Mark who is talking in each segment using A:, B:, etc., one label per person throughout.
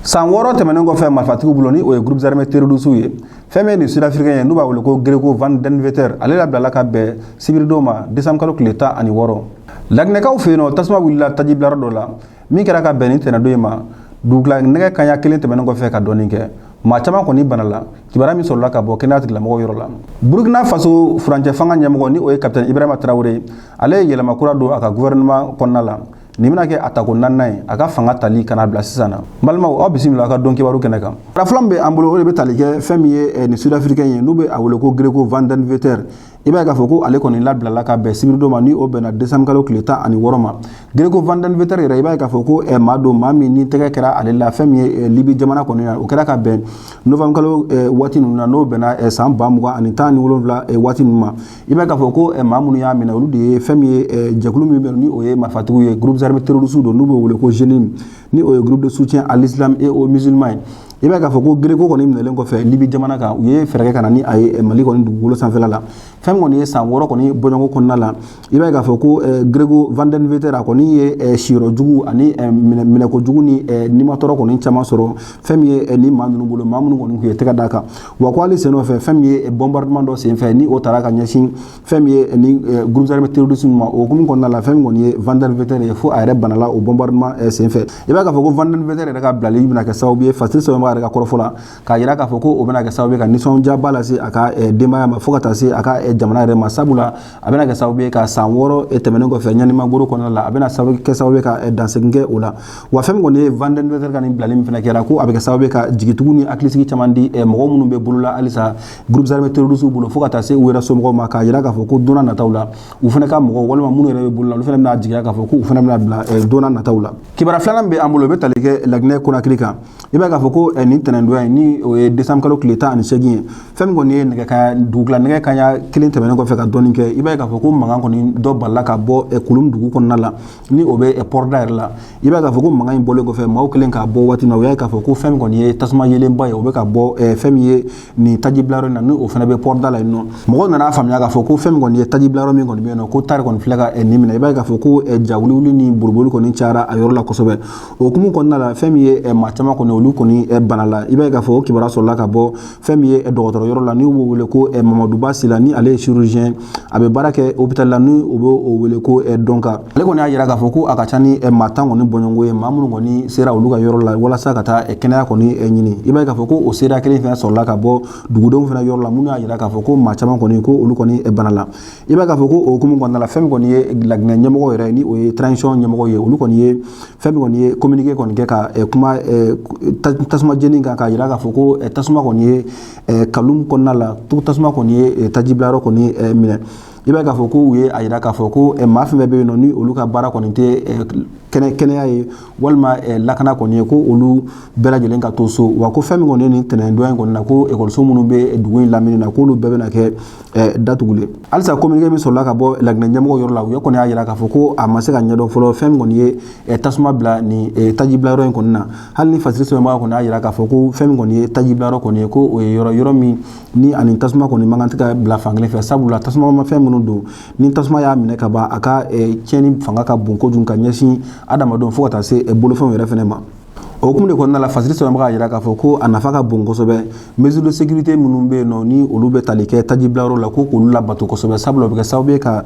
A: San 6 tɛmɛnen kɔfɛ marifatigiw bolo, ni o ye groupes armés terroristes ye, fɛn min ye nin Sud-Africain ye, n'u b'a wele ko Greco van Denveter, ale labilala ka bɛn sibiridon ma, décembre kalo tile 16. Laginɛkaw fɛ yen nɔ, tasuma wulila tajibilayɔrɔ dɔ la min kɛra ka bɛn ni tɛnɛdon in ma, dugukila nɛgɛ kaɲa 1 tɛmɛnen kɔfɛ ka dɔɔnin kɛ. Maa caman kɔni banala, kibaruya min sɔrɔla ka bɔ kɛnɛya tigilamɔgɔw yɔrɔ la. Burukina Faso furancɛ fanga ɲɛmɔgɔ, ni o ye capitaine Ibrahima Traoré, ale ye yɛlɛma kura don a ka gouvernement kɔnɔna la. Nin bɛna kɛ a tako naaninan ye a ka fanga tali ka n'a bila sisan na. N balimaw, aw bisimila aw ka don kibaru kɛnɛ kan. Fɔlɔ min bɛ an bolo, o de bɛ tali kɛ fɛn min ye nin Sud-Africain ye, n'u bɛ a wele ko Greco van Denveter. I b'a ye k'a fɔ ko ale kɔni labilala ka bɛn sibiridon ma, ni o bɛnna décembre kalo tile 16 ma. Greco van Denveter yɛrɛ, i b'a ye k'a fɔ ko maa don, maa min ni tɛgɛ kɛra ale la fɛn min ye Libi jamana kɔni na. O kɛra ka bɛn novembre kalo waati ninnu na, n'o bɛnna san 2017 waati ninnu ma. I b'a ye k'a fɔ ko maa minnu y'a minɛ, olu de ye fɛn min ye jɛkulu min bɛ, ni o ye marifatigiw ye, groupes armés terroristes don, n'u bɛ wele ko JNIM, ni o ye Groupe de soutien à l'islam et aux musulmans ye. I b'a ye k'a fɔ ko Greco kɔni minɛlen kɔfɛ Libi jamana kan, u ye fɛɛrɛ kɛ ka na ni a ye Mali kɔni dugukolo sanfɛla la. Fɛn min kɔni ye san 6 kɔni bɔɲɔgɔn kɔnɔna la, i b'a ye k'a fɔ ko Greco van Denveter, a kɔni ye siyɔrɔ jugu ani minɛko jugu ni nimatɔrɔ kɔni caman sɔrɔ fɛn min ye ni maa ninnu bolo, maa minnu kɔni tun ye tɛgɛ d'a kan. Wa ko hali sen nɔfɛ, fɛn min ye bombardement dɔ senfɛ, ni o taara ka ɲɛsin fɛn min ye ni groupes armés terroristes ma, o hukumu kɔnɔna la, fɛn min kɔni ye van Denveter ye, fo a yɛrɛ banala o bombardement senfɛ. I b'a ye k'a fɔ ko van Denveter yɛrɛ ka bilali bɛna kɛ sababu ye, fasiri sɛbɛnbaga yɛrɛ ka kɔrɔfɔ la, k'a yira k'a fɔ ko o bɛna kɛ sababu ye ka nisɔndiyaba lase a ka denbaya ma, fo ka taa se a ka jamana yɛrɛ ma, sabula a bɛna kɛ sababu ye ka san 6 tɛmɛnen kɔfɛ ɲanimagoro kɔnɔna la, a bɛna kɛ sababu ye ka dansegin kɛ o la. Wa fɛn min kɔni ye van Denveter ka nin bilali min fana kɛra, ko a bɛ kɛ sababu ye ka jigitugu ni hakilisigi caman di mɔgɔ minnu bɛ bolola halisa groupes armés terroristes bolo, fo ka taa se u yɛrɛ somɔgɔw ma, k'a yira k'a fɔ ko don n'a nataw la, u fana ka mɔgɔ walima minnu yɛrɛ bɛ bolola, olu fana bɛna jigiya k'a fɔ ko u fana bɛna bila don n'a nataw la. Kibaruya filanan bɛ an bolo, o bɛ tali kɛ Laginɛ Konakiri kan. I b'a ye k'a fɔ ko nin tɛnɛndonya in, ni o ye décembre kalo tile 18 ye, fɛn min kɔni ye nɛgɛ kaɲa dugukila nɛgɛ kaɲa 1 tɛmɛnen kɔfɛ ka dɔɔnin kɛ, i b'a ye k'a fɔ ko mankan kɔni dɔ balila ka bɔ Kulum dugu kɔnɔna la, ni o bɛ pɔrɔda yɛrɛ la. I b'a ye k'a fɔ ko mankan in bɔlen kɔfɛ, maaw kɛlen k'a bɔ waati min na, u y'a ye k'a fɔ ko fɛn min kɔni ye tasuma yelenba ye, o bɛ ka bɔ fɛn min ye nin taji bilayɔrɔ in na, ni o fana bɛ pɔrɔda la yen nɔ. Mɔgɔw nana faamuya k'a fɔ ko fɛn min kɔni ye taji bilayɔrɔ min kɔni bɛ yen nɔ, ko tari kɔni filɛ ka nin minɛ. I b'a ye k'a fɔ ko ja wuli ni boriboli kɔni cayara a yɔrɔ la kosɛbɛ. O hukumu kɔnɔna la, fɛn min ye maa caman kɔni, olu kɔni bana la. I b'a ye k'a fɔ o kibaruya sɔrɔla ka bɔ fɛn min ye dɔgɔtɔrɔ yɔrɔ la, ni u b'o wele ko Mamaduba Sila, ni ale ye chirurgien, a bɛ baara kɛ hôpital la, ni u b'o wele ko Dɔnka. Ale kɔni y'a yira k'a fɔ ko a ka ca ni maa 10 kɔni bɔɲɔgɔnko ye, maa minnu kɔni sera olu ka yɔrɔ la walasa ka taa kɛnɛya kɔni ɲini. I b'a ye k'a fɔ ko o sera kelen fana sɔrɔla ka bɔ dugudenw fana yɔrɔ la, minnu y'a yira k'a fɔ ko maa caman kɔni, ko olu kɔni bana la. I b'a ye k'a fɔ ko o hukumu kɔnɔna la, fɛn min kɔni ye Laginɛ ɲɛmɔgɔ yɛrɛ, ni o ye transition ɲɛmɔgɔ ye, olu kɔni ye fɛn min kɔni ye communiqué kɔni kɛ ka kuma tasuma jeni kan, k'a yira k'a fɔ ko tasuma kɔni ye Kalum kɔnɔna la, tasuma kɔni ye tajibilayɔrɔ kɔni minɛ. I b'a ye k'a fɔ ko u ye a yira k'a fɔ ko maa fɛn fɛn bɛ yen nɔ, ni olu ka baara kɔni tɛ kɛnɛya ye walima lakana kɔni ye, ko olu bɛɛ lajɛlen ka to so. Wa ko fɛn min kɔni ye nin tɛnɛndonya in kɔni na, ko ekɔliso minnu bɛ dugu in lamini na, k'olu bɛɛ bɛna kɛ datugulen. Halisa, communiqué min sɔrɔla ka bɔ Laginɛ ɲɛmɔgɔ yɔrɔ la, u kɔni y'a yira k'a fɔ ko a ma se ka ɲɛdɔn fɔlɔ fɛn min kɔni ye tasuma bila nin tajibilayɔrɔ in kɔni na, hali ni fasiri sɛbɛnbaga kɔni y'a yira k'a fɔ ko fɛn min kɔni ye tajibilayɔrɔ kɔni ye, ko o ye yɔrɔ min ni ani tasuma kɔni man kan tɛ ka bila fankelen fɛ, sabula tasuma ma fɛn minnu don, ni tasuma y'a minɛ ka ban, a ka tiɲɛni fanga ka bon kojugu ka ɲɛsin adamadenw, fo ka taa se bolofɛnw yɛrɛ fɛnɛ ma. O hukumu de kɔnɔna la, fasiri sɛbɛnbaga y'a jira k'a fɔ ko a nafa ka bon kosɛbɛ, mesure de sécurité minnu bɛ yen nɔ, ni olu bɛ tali kɛ tajibilayɔrɔ la, ko k'olu labato kosɛbɛ, sabula o bɛ kɛ sababu ye ka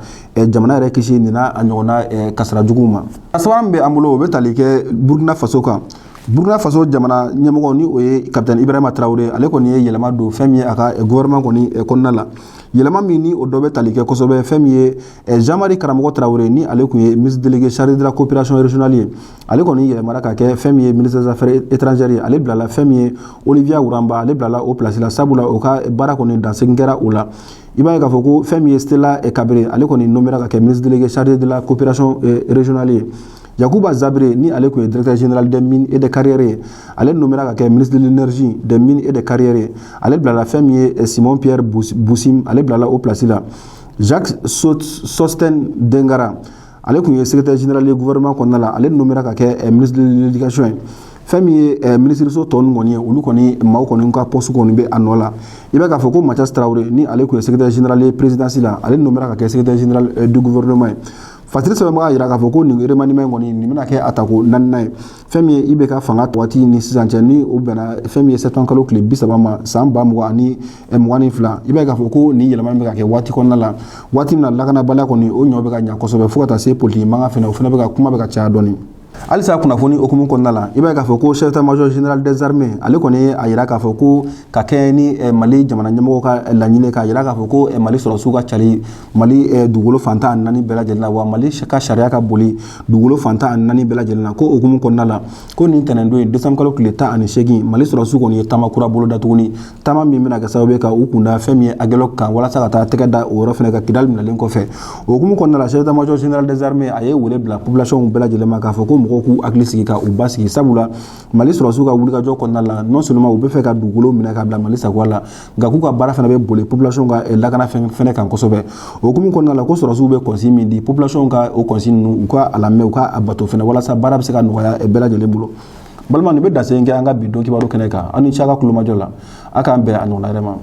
A: jamana yɛrɛ kisi nin n'a ɲɔgɔnna kasara juguw ma. A sabanan min bɛ an bolo, o bɛ tali kɛ Burukina Faso kan. Burukina Faso jamana ɲɛmɔgɔ, ni o ye capitaine Ibrahima Traoré, ale kɔni ye yɛlɛma don fɛn min ye a ka gouvernement kɔni kɔnɔna la. Yɛlɛma min ni o dɔ bɛ tali kɛ kosɛbɛ, fɛn min ye Jean-Marie Karamɔgɔ Traoré, ni ale tun ye ministre délégué chargé de la coopération régionale ye, ale kɔni yɛlɛmara ka kɛ fɛn min ye ministre des Affaires étrangères ye. Ale bilala fɛn min ye Olivia Wuramba, ale bilala o place la, sabula o ka baara kɔni dansegin kɛra o la. I b'a ye k'a fɔ ko fɛn min ye Stella Kabré, ale kɔni nommera ka kɛ ministre délégué chargé de la coopération régionale ye. Yakuba Zabré, ni ale tun ye directeur général des mines et des carrières ye, ale nommera ka kɛ ministre de l'Énergie, des Mines et des Carrières ye. Ale bilala fɛn min ye Simon Pierre Boussim, ale bilala o place la. Jacques Sosten Dengara, ale tun ye secrétaire général ye gouvernement kɔnɔna la, ale nommera ka kɛ ministre de l'Éducation ye. Fɛn min ye minisiriso tɔ ninnu kɔni ye, olu kɔni maaw kɔni ka poste kɔni bɛ a nɔ la. I b'a k'a fɔ ko Mathias Traoré, ni ale tun ye secrétaire général ye présidence la, ale nommera ka kɛ secrétaire général du gouvernement ye. Fasiri sɛbɛnbaga yira k'a fɔ ko nin remaniement kɔni, nin bɛna kɛ a tako naaninan ye. Fɛn min ye IBK fanga waati ni sisan cɛ, ni o bɛnna fɛn min ye septembre kalo tile 30 ma san 2022, i b'a ye k'a fɔ ko nin yɛlɛma bɛ ka kɛ waati kɔnɔna la, waati min na lakanabaliya kɔni, o ɲɔ bɛ ka ɲa kosɛbɛ, fo ka taa se politiki mankan fɛnɛ, o fɛnɛ bɛ ka kuma bɛ ka caya dɔɔni. Halisa kunnafoni hukumu kɔnɔna la, i b'a ye k'a fɔ ko chef d'état-major général des armées, ale kɔni ye a yira k'a fɔ ko ka kɛ ni Mali jamana ɲɛmɔgɔ ka laɲini, k'a yira k'a fɔ ko Mali sɔrɔdasiw ka cari Mali dugukolo fan 14 bɛɛ lajɛlen na, wa Mali ka sariya ka boli dugukolo fan 14 bɛɛ lajɛlen na, ko hukumu kɔnɔna la, ko nin tɛnɛndon ye, décembre kalo tile 18, Mali sɔrɔdasiw kɔni ye taama kura bolo da tuguni, taama min bɛna kɛ sababu ye ka u kunda fɛn min ye Aguelhok kan, walasa ka taa tɛgɛ da o yɔrɔ fɛnɛ kan, Kidali minɛlen kɔfɛ. O hukumu kɔnɔna la, chef d'état-major général des armées, a ye wele bila population bɛɛ lajɛlen ma k'a fɔ ko mɔgɔw k'u hakili sigi, ka u basigi, sabula Mali sɔrɔdasiw ka wulikajɔ kɔnɔna la, non seulement u bɛ fɛ ka dugukolo minɛ ka bila Mali sagoya la, nka k'u ka baara fana bɛ boli population ka lakana fɛn fɛnɛ kan kosɛbɛ. O hukumu kɔnɔna la, ko sɔrɔdasiw bɛ consigne min di population ka, o consigne ninnu, u ka a lamɛn, u ka a bato fɛnɛ, walasa baara bɛ se ka nɔgɔya bɛɛ lajɛlen bolo. Balima, nin bɛ dan kɛ an ka bi don kibaru kɛnɛ kan. Aw ni ce a ka kulomajɔ la. A k'an bɛn a ɲɔgɔnna wɛrɛ ma.